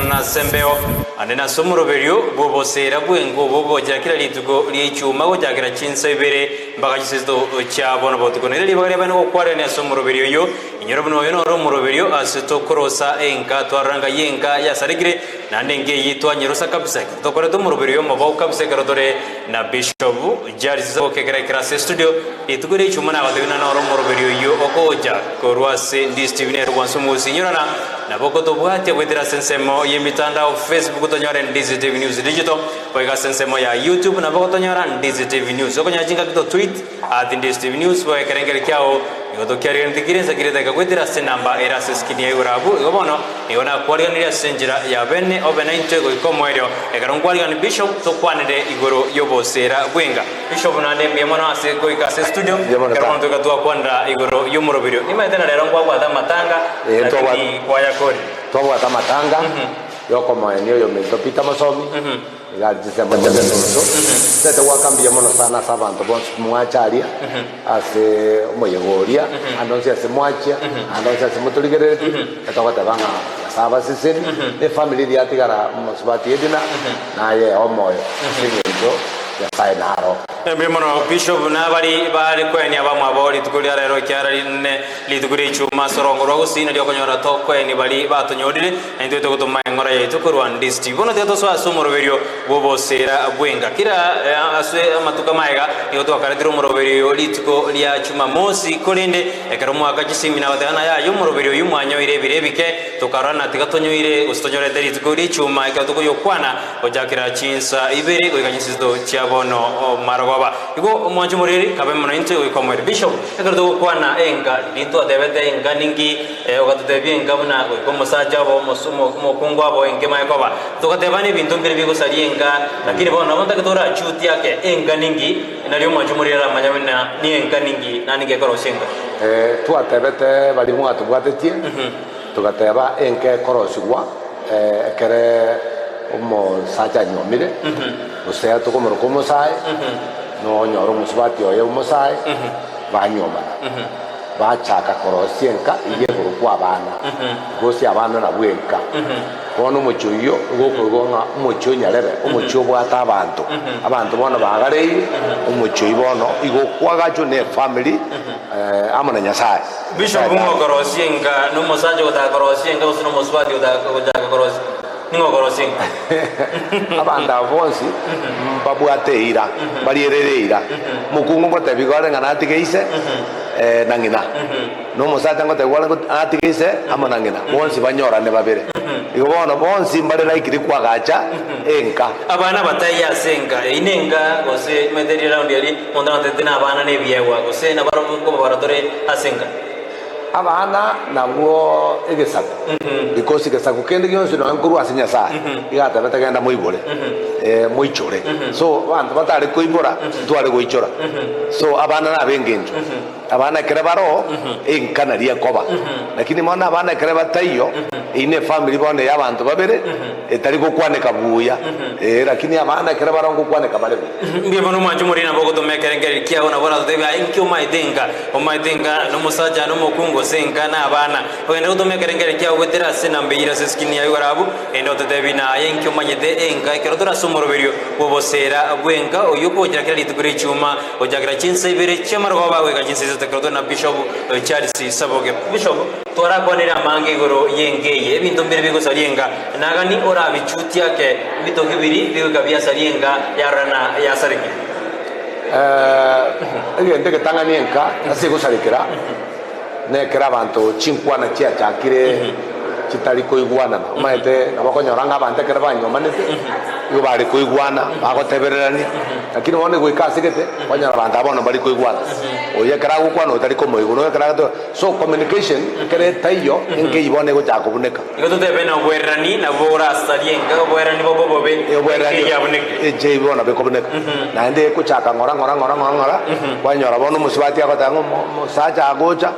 Nase embeo, ande nase omoroberio bw'oboseera bw'engo bogochera kera rituko ri'echuma gochakera chinsa ibere mpaka chisesito chia bono botuko. Nario ribaga riabaene gokwarerania ase omoroberio oyio. Inyora buna oyo noro omoroberio ase tokorosa enka, twarora ngai enka yasarekire, naende enka eyio twanyerosa kabisa. Ekero tokorete omoroberio oyo omobao kabisa ekero tore na Bishop Charles Gokekera ekero ase estudio rituko ri'echuma nagotebi buna noro omoroberio oyio ogocha korwa ase Ndisi TV nere gwansa omogusii. Inyora na Nabo okotobwatia goetera ase ensemo y'emitandao Facebook tonyore Ndizi TV News Digital, boigo ase ensemo ya YouTube nabo ogotonyora Ndizi TV News. Okonyora chingaki to tweet at Ndizi TV News boigo ekerengeri kiao nigo tokiariganetie kire ensa kire edageka goetera ase enamba ere ase eskini ya igoro abwo. Igo bono nigo nakwariganirie ase enchera ya bene obe naintwe goika omoerio ekero nkwarigani Bishop tokwanere igoro y'oboseera bw'enga. Bishop naende mbuya mono ase goika ase studio Mbuya mono ekero sana. bono toika twakwanera igoro y'omoroberio. Nimaete na rero nkwabwate amatanga Eh, lakini twabwate- kwayakori. Twabwate amatanga yokomoenia oyominto Peter Mosomi iga aria chisemo chia Gesusu. Ntete goaka mbuya mono sana ase abanto bonsi mwacha aria ase omoyega oria ande onsi ase mwachia ande onsi ase motorigereretie etogoteba ng'a Nyasae abaseseni na efamiri eria yatigara omosubati Edina naye omoyo ase eng'encho Nyasae naro. Mbuya mono Bishop nabari bare koenia abamwabo rituko ria rero ekiagera rinene rituko ria ichuma ase orongo rwa gusii nario okonyora tokoenia bari batonyorire na intwe togotoma eng'ora yaito korwa ndisiti. Bono tiga tosoe ase omoroberio bw'oboseera bw'enga. Kera ase amatuko amaega nigo twakaretire omoroberio oyo rituko ria chumamosi korende ekero mwaka chisimi nabateba naye aye omoroberio oyio mwanyoire ebiro ebike tokarora na tiga tonyoire gose tonyorete rituko ria ichuma ekero tokoyokwana Gochakera chinsa ibere goika chinsa chia bono marogoba. Igo omwanche omoriri kabe mono intwe goika omoerio. Bishop, ekero togokwana enka, riria twatebete enka ninki ogatotebia enka buna goika omosacha obe omokungu abe enka emanye koba. Togateba nebinto mbire bigosaria enka, lakini bono nabo ntagete orachutie ake enka ninki nario omwanche omoriri aramanye buna ni enka ninki naende ninki ekorosia enka. Twatebete baria mwatobwatetie, togateba enka ekorosigwa Ekere omosacha anyuomire, gose tokomoroka omosae, nonyore omosubati oye omosae, banyuomana, bachaka korosia enka eyio ekorokwa abana, gose abana nabwo enka. Bono omochie oyio nigo okoigwa ng'a omochie o nyarebe, omochie obwate abanto, abanto bono bagareire, omochie oyio bono igo okwagachwa na efamiri amo na Nyasaye. Bishop Nyasaye ng'o tari. okorosia enka nomosacha ogotaka korosia enka gose nomosubati ogotaka gochaka korosia ning'o okorosia enka? Abanto aba bonsi mbabwate eira, mbarierere eira. Omokungu ngotebiwa are ng'a natige ise na ng'ina, na omosacha ngotebiwa are ng'a natige ise amo na ng'ina, bonsi banyorane babere. Igo bono bonsi mbare likely koagacha enka. Abana bataiyo ase enka, eyio nenka gose omanyete riraundi eria Omonto natete nabana nebiegwa, gose nabarabwo nkobabara tore ase enka. Abana nabwo egesaku, because egesaku kende gionsi nonya nkorwa ase Nyasaye, iga atebete genda moibore, moichore. So abanto batare koibora, ntware goichora. So abana nabe engencho, abana ekere baroo, enka naria ekoba. Lakini bono abana ekere bataiyo, eyio ne efamiri bono ya abanto babere, etari gokwaneka buya, ee, lakini abana ekere baroo ngokwaneka bare buya. Mbuya mono omwanche omoriri nabo ogotoma ekerengererio kiao nabo oratotebie aye inki omaete enka, omaete enka nomosacha na omokungu gose enka na abana. Ogende gotoma ekerengererio kiao goetera ase enamba eyio ere ase eskrini yaye igoro abwo, erinde ototebie naye inki omanyete enka ekero tore ase omoroberio bw'oboseera bw'enka oyio okogochera kera rituko ri'echuma gochakera chinsa ibere chi'amarogoba goika chinsa isato ekero tore na Bishop Charles Saboke. Bishop, twarakwanire amange igoro y'enka eye, ebinto mbire bigosaria enka. Nagani orabichutie ake ebitoki biria bigoika biasaria enka yarora na yasarekire. Egento egetang'ani enka ase egosarekera nekero abanto chinkwana chiachakire chitari koigwanana. Omanyete nabo okonyora ng'a abanto ekero banyomanete nigo bare koigwana bagotebererania, lakini bono egoika ase gete kwanyora abanto aba bono mbari koigwana. Oyo ekero agokwana oyo tari komoigwa, na oyo ekero agote so communication ekero etaiyo enka eyio bono egochaka kobuneka. Igo totebe na oboererani nabwo borasarie enka, oboererani bobe obobe, enka eyio yabuneke. Enche eyio bono bekobuneka. Naende ekochaka ng'ora ng'ora ng'ora ng'ora ng'ora, kwanyora bono omosubati agoteba ng'a omosacha agocha.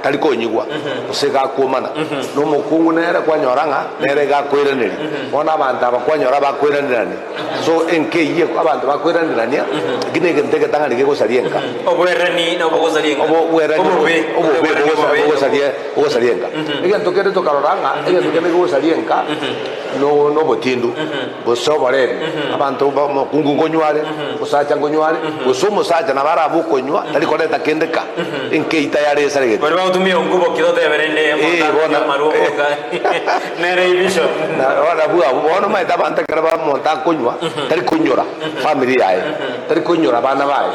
tari konyigwa, gose iga akwomana, na omokungu nere kwanyora ng'a nere iga akoiraneria. Bono abanto aba kwanyora bakoiranerania, so enka eyio abanto bakoiranerania, eki na egento egetang'ani kegosaria enka. Obwerani nabo bogosaria enka. Obwerani Obobe. obobe Obwerani bogosa- obobe. bogosaria bogosaria enka. Egento kende tokarora ng'a egento kende kegosaria enka no nobotindu gose oboremi. Abanto ba omokungu nkonywa are, omosacha nkonywa are, gose omosacha nabo arabe okonywa tari koreta kende ka, enka eyio tayare esaregete. Baria bagotumia onkubo ki totebe rende Eh, omonto bono- atumia amarwa oboka nere ibisho. Na barabwo abwo bono omanyete abanto ekero ba omonto akonywa tari konyora family yaye, tari konyora abana baye.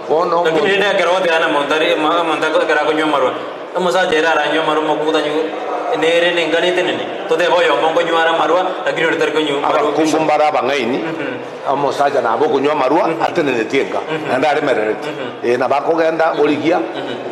Bono Lakini omonto rende ekero ogotigana na omonto are omonto ekero akonywa amarwa, omosacha ere aranywe amarwa omokungu tanywa nere nengani etenene, totebe oyomo nkonywa are amarwa lakini oria tari konywa amarwa Abakungu mbare abang'aini, omosacha nabo okonywa amarwa ateneneti enka, naende aremerereti. Ee, nabo akogenda origia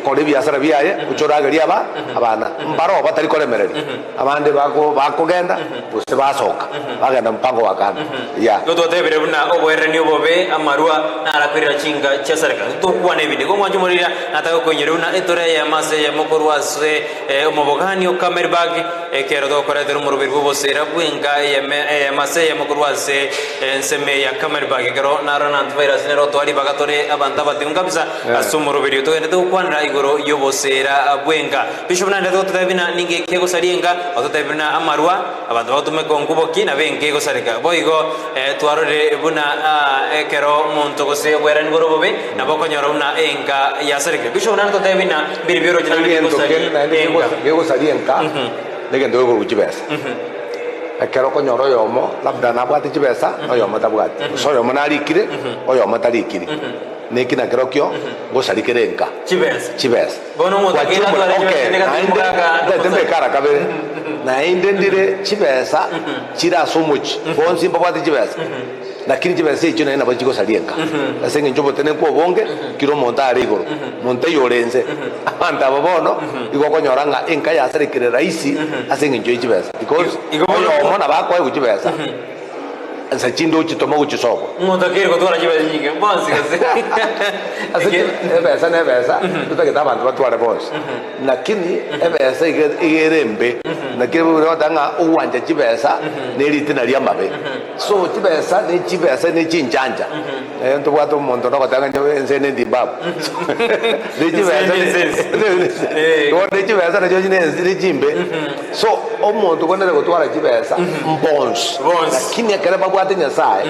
okora ebiasara biaye, gocha oragerie aba abana. Mbaroo batari koremereria, abande bako bakogenda gose basoka, bagenda mpango wa kando. Yeah. Igo twatebire buna oboererani obobe, amarwa, narakwirera chinka chiasareka. Tokwana ebinde. Igo omwancho omoriri nataka koinyora buna etore eyemo ase eyemo korwa ase omobogani o Camelback, ekero tokoretera omoroberi bw'obosera bw'enka eyeme eyemo ase eyemo korwa ase ensemo ya Camelback. Ekero narora na antivirus nere otoa ribaga tore abanto abatingu kabisa ase omoroberi oyo. Togenderete gokwanera igoro y'obosera bw'enka. Bishop naende togototebia buna ninki kegosaria enka, ototebia buna amarwa, Abanto bagotumeka onkuboki nabo enka egosareka. Boigo twarorire buna ekero omonto gose obwerani bore obobe, nabo okonyora buna enka yasarekire. Bishop naende totebi buna mbiri bioroche naende Egento bigosaria kende naende enka. kegosaria enka negento gekorwa chibesa. Ekero okonyora oyomo labda nabwate chibesa na oyomo tabwati, gose oyomo narikire oyomo tarikiri, neki nakerokio ngosaria kere enka Chibesa. chibesa. Bono omonto Gwachia akenda omore- atware okay, chibesa nigo naende atimokaka ntaete nomosacha. mbeke ara kabere, naende ndire chibesa chire ase omochie, bonsi mbabwate chibesa, lakini chibesa echio naende nabo chigosaria enka, ase eng'encho obotenenku obonge kera omonto are igoro, monto oyo ore inse. Abanto aba bono, igo okonyora ng'a enka yasarekire rahisi ase eng'encho ye chibesa because Igo bono- oyomo nabo akoegwa chibesa, Nse chinde ochitome gochia sobo. Ng'otakeire gotwara chibesa chinyinge bonsi gose. Ase chi- ebesa na ebesa totagete abanto batware bonsi lakini ebesa iga iga ere embe naki ogoteba ng'a ogwancha chibesa ne ritina ri'amabe so chibesa ne chibesa ne chinchancha eh ntobwate omonto nogoteba ng'a nyowe ense ne endimbabu ne chibesa Ense ne ense. Eh. bono ne chibesa nachio ne ense ne chimbe. So omonto ogwenerete gotwara chibesa mbonsi, Bonsi. lakini ekero babwate Nyasaye,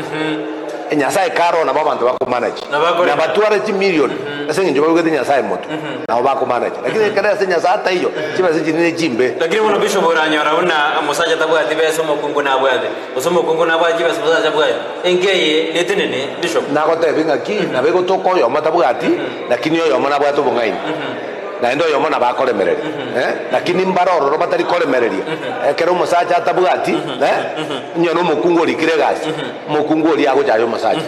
Nyasaye kare oo nabo abanto bakomanage, Na bakorenda. na batware chimilion ase eng'encho babegete Nyasaye motwe, nabo bakomanage. Lakini ekero ase Nyasaye ataiyo, chibesa chiria ne chimbe. Lakini bono bishop oranyora buna omosacha tabwati besa omokungu nabwate, gose omokungu nabwate chibesa omosacha tabwati, enka eye netenene bishop. Nagotebia ng'aki, nabo egotoka oyomo tabwati, lakini oyomo nabwate obong'aini. Naende oyomo nabo akoremereria, lakini mbare ororo batari koremereria. Ekero omosacha atabwati, onye nomokungu orikire egasi, omokungu oria agocha aye omosacha.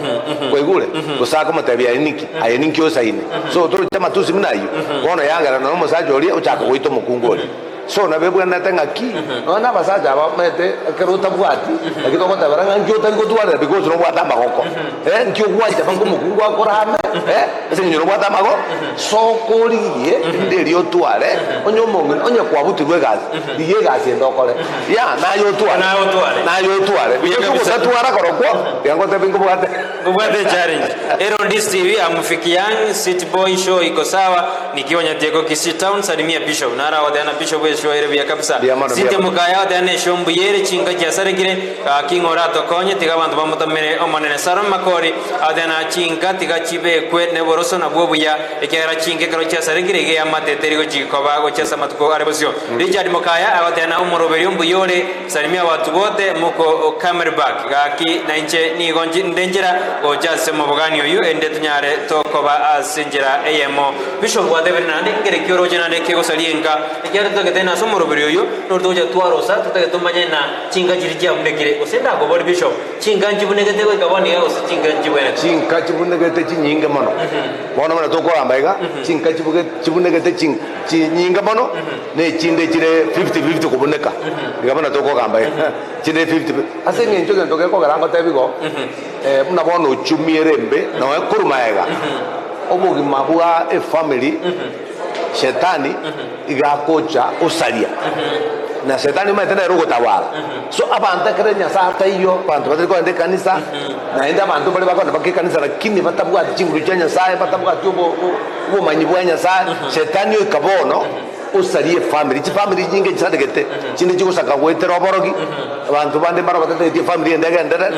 Kwaigure? Gose akomotebia aye ninki? Aye ninki osaine? So toroche amatusi buna ayio? Bono yagera nonya omosacha oria ochaka goita omokungu oria. So nabo ebwenerete ng'aki, nonya na abasacha aba omanyete ekero otabwati, naki togotebera ng'a nki otari gotwarera because nobwate amagoko, eh, nki ogwancha mpaka omokungu akorame, eh, ase eng'encho nobwate amago, soka origie rinde erio otware, onye omong'ina, onye kwabutirwe egasi, rigia egasi ende okore, yeah, naye otware, Naye otware. naye otware, Buya because kabisa. ogotatwara korokwo, tiga ngotebie nkobwate. Nkobwate echallenge. Ero ndis TV amufikiang city boy show iko sawa nikiwa nyatieko Kisii town salimia bishop naro agoteba na bishop eshow ere buya kabisa Mbuya mono, Cynthia mbuya mono. mokaya agoteba na eshow mbuya ere chinka chiasarekire gaki ng'a oratokonye tiga abanto bamotamere omonene Salome Makori agoteba na chinka tiga chibekwe neboroso nabwo obuya ekiagera chinka ekero chiasarekire iga eamate teri gochi koba gochia ase amatuko are bosio Richard Mokaya agoteba na omoroberio mbuya ore Salimia watu bote moko Camelback, gaki nainche nigo nde nchera gocha ase omobogani oyio, erinde tonyare tokoba ase enchera eyemo. Bishop gwatebire naende, Nkere ki oroche naende kegosaria enka, ekiagera totagete nase omoroberi oyio, nori togocha twarosa, totagete tomanye na chinka chiria chiabunekire. Gose ndakobori Bishop, chinka nchibunegete goika bono iga gose chinka nchibwenete? Chinka chibunegete chinyinge mono. Bono buna tokogamba iga, chinka chibunegete chinyinge mono. Ne echinde chire fifty fifty kobuneka, iga buna tokogamba iga, chinde fifty fifty. Ase eng'encho egento gekogera ngotebi igo, buna bono ochumi ere embe, nonya korwa magega, obogima bwa efamiri, Shetani iga agocha osaria, na Shetani omanyete nere ogotawara. So abanto ekere Nyasae ataiyo, abanto batari kogenda ekanisa, naende abanto mbare bakogenda mpaka ekanisa lakini batabwati chinguru chia Nyasae, batabwati obo obomanyi bwa Nyasae, Shetani oika bono osarie efamiri. Chifamiri chinyinge nchisaregete, chinde chigosaka goetera oborogi, abanto bande mbaro batatageti efamiri ende egenderere,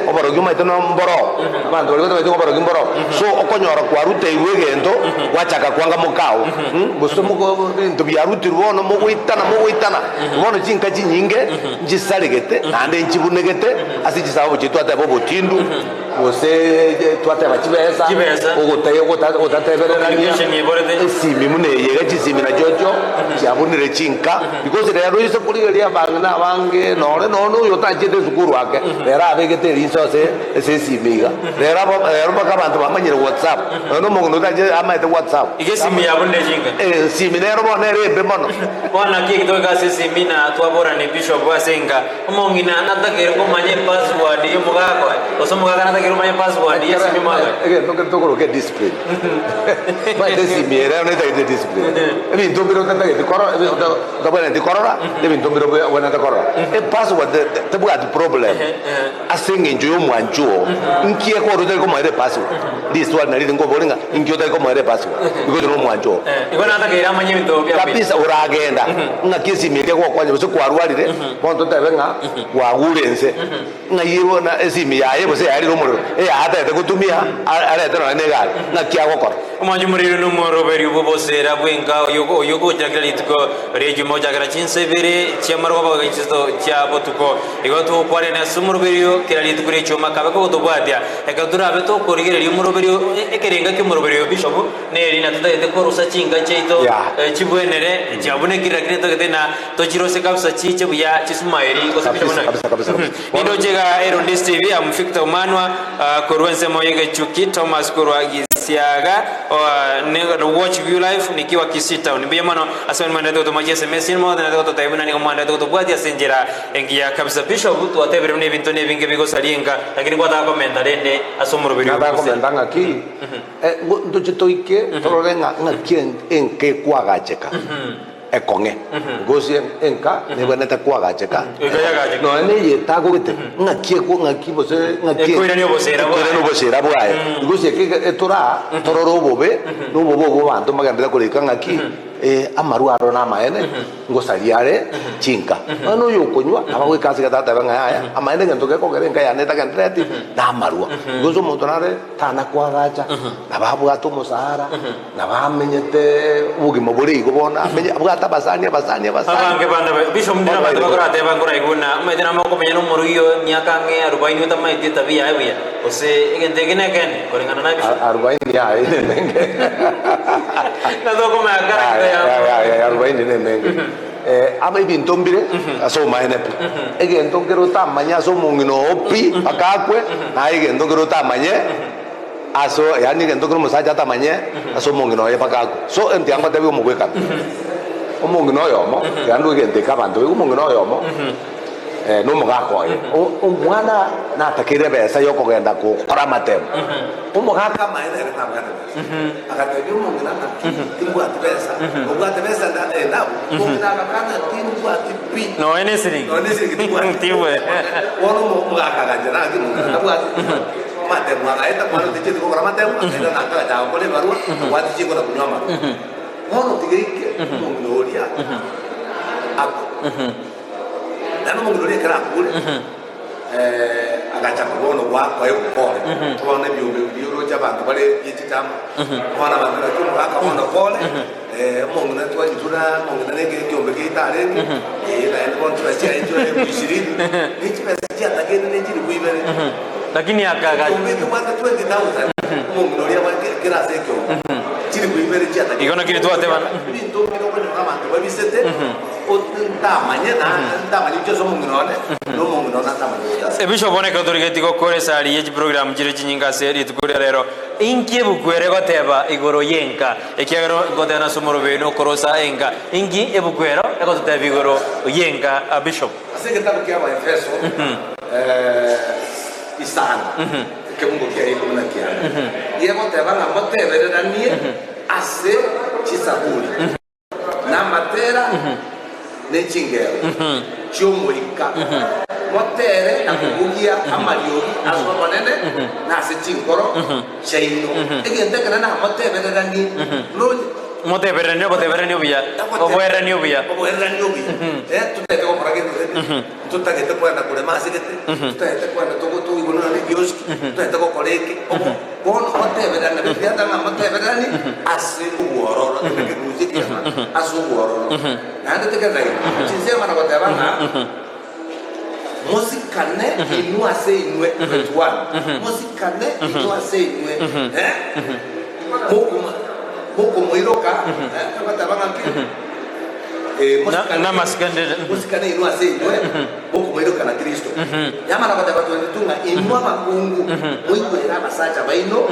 oborogi omanyete no mboroo, abanto baria batamanyeti ng'a oborogi mboroo. So okonyora kwaruteirwe egento, gwachaka kwanga mokao, gose mogo ebinto biarutirwe bono mogoitana mogoitana, bono chinka chinyinge nchisaregete naende nchibunegete ase chisababu chiria twateba obotindu, gose twateba chibesa, Chibesa. ogota- ogota- ogotatebererania, Communication eborete. esimi buna eye iga chisimi nachiochio chiabunire chinka, because rero oise korigereria abang'ina abange nore nonye oyo otachiete esukuru ake, rero abegete eriso ase ase esimi iga, rero abo rero mpaka abanto bamanyire whatsapp, nonye na omong'ina otachie amaete whatsapp. Iga esimi yabunire chinka. Esimi nero bono ere embe mono. Bono naki eki toika ase esimi na twaborane bishop ase enka. Omong'ina natakeire komanya epassword y'omogaka oye, gose omogaka natakeire komanya epassword y'esimi y'omogaka oye. Egento nkere tokoroka ediscipline. Omanyete esimi ere ero netagete ediscipline. Ebinto mbire otatageti korora ebi ota otabwenereti korora, na ebinto mbire obe obwenerete korora. Epassword te te tebwati problem ase eng'encho ya omwancho oo. Nki ekogera otari komoera epassword? Riswali nari rinkobori ng'a inki otari komoera epassword? Because na omwancho oo. Igo natakeire amanye ebinto bia buya. Kabisa oragenda ng'aki esimi eria egokonya gose kwarwarire. Bono totebe ng'a gwagure ense, ng'ai bono esimi yaye gose yarire omorero, eyatagete gotumia arete nonya na egari, ng'aki agokora? Omwancho moriri nomoroberi bw'oboseera bw'enka oyo oyio ogochakera rituko ri'echuma gochakera chinsa ibere chi'amarogoba goika chinsato chia botuko. Igo togokwanera ase omoroberi oyo kera rituko ri'echuma kabe kogotobwatia. Ekero torabe tokorigereria omoroberi oyo ekerenga ki'omoroberi oyo Bishop neri na totagete korosa chinka chiaito chibwenere chiabunekire lakini totagete na Tochirose kabisa chiche buya chisumaeri gose Kabisa, buna kabisa, kabisa, kabisa. Nindoche iga Erondis TV am Victor Omanwa ah, korwa ensemo y'egechuki Thomas korwa Gisiaga oh, ne watch view live nikiwa Kisii town mbuya mono ase abwo mwanderete gotoma chi SMS mothe naende gototebia buna nigo mwanderete gotobwatia ase enchera engiya kabisa Bishop twatebire buna ebinto nebinge bigosaria enka lakini gwataka komenta rende ase omoroberi oyo Nataka gose komenta ng'aki, eh, ngo- ntoche toike torore ng'a ng'aki en- enka ekwagacheka. Ekong'e, gose enka nebwenerete koagacheka, Goika yagacheka. nonya neye etagogete, ng'aki eko ng'aki gose ng'aki Ekoirania oboseera bwaye. ekoirania oboseera bwaye. Gose eke etora torore obobe, na obobe obwo abanto mbagenderere korika ng'aki amarwa aro namaene, ngosaria are chinka. Nonya na oyo okonywa nabo agoika ase egete atebe ng'a yaya, amaene egento gekogera enka yane etagenderereti, namarwa. Gose omonto nare tana koagacha, nabo abwate omosara. Nabo amenyete obogima bore igo bono, amenye abwate abasani, abasani, abasani. Abange bande ba Bishop ndire abanto bakorateba nkoraigwe buna omanyete nabo okomenya na omorugi oyo emiaka ang'e arubaini otamaeti etabia yaye buya gose egento eke nekende koreng'ana na Bishop. Arubaini yaye nemenge. Natokomanya character Yaya, ya yaya, yaya, arubaini nemenge. Aba ebinto mbire ase omaene pi. Egento nkere otamanye ase omong'ina oo pi mpaka akwe, naye egento nkere otamanye. Ase yaani egento kera omosacha atamanye ase omong'ina oye mpaka akwe. So entiga ngotebie omogwekano, omong'ina oyomo, tiga ndue egento eke abanto baigwe, omong'ina oyomo na omogaka oye, omwana natakeire ebesa ya okogenda gokora amatemo, omogaka amaene ere tabwate besa, agatebia omong'ina ng'a timbwati besa, obwate besa enabu, omong'ina agakana timbwati pi. Nonya ne esiringi. Nonya ne esiringi timbwati. Tibwe. Bono omogaka aganchera ng'aki omong'ina tabwati. Amatemo agaeta mwana otecheti gokora amatemo, akairana akagachaka gokora ebarua, abwate chinko na konywa amarwa. Bono tiga aike omong'ina oria akwe. Naende omong'ina oria ekero akure, agachaka bono goakoegwa pole. Bono ebiombe biria oroche abanto bare bie chichama, bono abanto naki omogaka bono pole, omong'ina twanyituna, omong'ina na ekiombe giaito arenge, naende bono chibesa chiaye chire elfu ishirini, ne chibesa chiatagete ne chilifu ibere. Lakini akaga. Ekiombe ekebwate 20,000, omong'ina oria abwate kera ase ekiombe, chilifu ibere chiatagete. Igo naki twatebana. Ebinto mbire okonyora abanto babisete, ntamanye na ntamanye gochia ase omong'ina one, na omong'ina one atamanye gochia ase. Ebisho bono ekero torigetie gokora esari ye chiprogramu chire chinyinge ase rituko ria rero, inki ebuku ere egoteba igoro y'enka? Ekiagera ngoteba ase omoroberi nokorosa enka, inki ebuku ero egototebia igoro y'enka? Bishop. Ase egetabu ki'Abaefeso isano, ekemungo kiaye ikomi na kianda, nigo egoteba ng'a motebereranie ase. chisaburi, na amatera, ne chingero chi'omoika, motere na kobugia amariogi ase Omonene na ase chinkoro chiaino. Egento ekenene namotebereranie, roche. Motebereranie obotebererani obuya, oboererani obuya. Oboererani obuya. Eh, totagete gokora gento gete, ntotagete kwenda korema ase gete, totagete kwenda togo toigwe nonya na ebioski, totagete gokora eke. Obo bono motebererani nabio ebiata ng'a motebererani ase obwororo, ekegusi ekiya ase obwororo. Naende tegerera iga, chinsemo na goteba ng'a mosikane inwe ase inwe, 21, mosikane inwe ase inwe, eh, mokoma- mokomoiroka, eh, ogoteba ng'a ki? Eh, mosikane- namasikane. mosikane inwe ase inwe, mokomoiroka na Kristo. Yamana goteba 22 ng'a inwe abakungu, moigwere abasacha baino,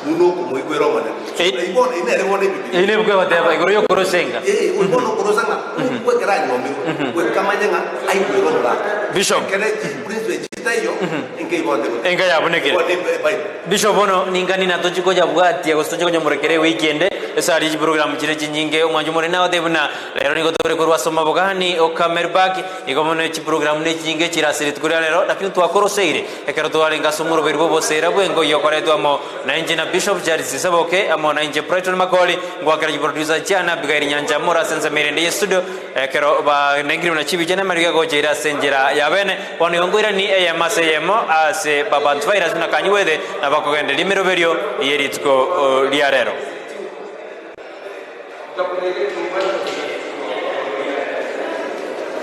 buna okomoigwera Omonene. Eh. Bono eye nere bono Ebibilia. Eye nebuku egoteba igoro y'okorosenga. Ee, oyo bono okorosa ng'a omokungu ekero anyomirwe, goika amanye ng'a aigwere omogaka. Bishop. Ekero principle echi chitaiyo, enka igo onde goteba. Enka yabunekire. Bono Ebible. Bishop bono ningani natochi koyabwatia gose tochi konyamorekera ewiki ende ase aria chiprogram chire chinyinge omwancho omonene nagotebia buna rero nigo tore korwa ase omabogani o Camelback igo bono chiprogram ne chinyinge chire ase rituko ria rero lakini twakoroseire Ekero twarenge ase omoroberi bw'oboseera bw'enka oyio okoretwe amo nainche na Bishop Charles Seboke amo nainche Brighton Makori, ngoakera chiproducer chiane Abigail Nyancha more ase ensemo erende ye studio ekero banengire buna chibicha na amariga agocha ere ase enchera ya bene. Bono igo nkoirani eyemo ase eyemo ase babanto ba Erasmus na Kanyigwethe na bakogendereria emeroberio ye rituko ria rero.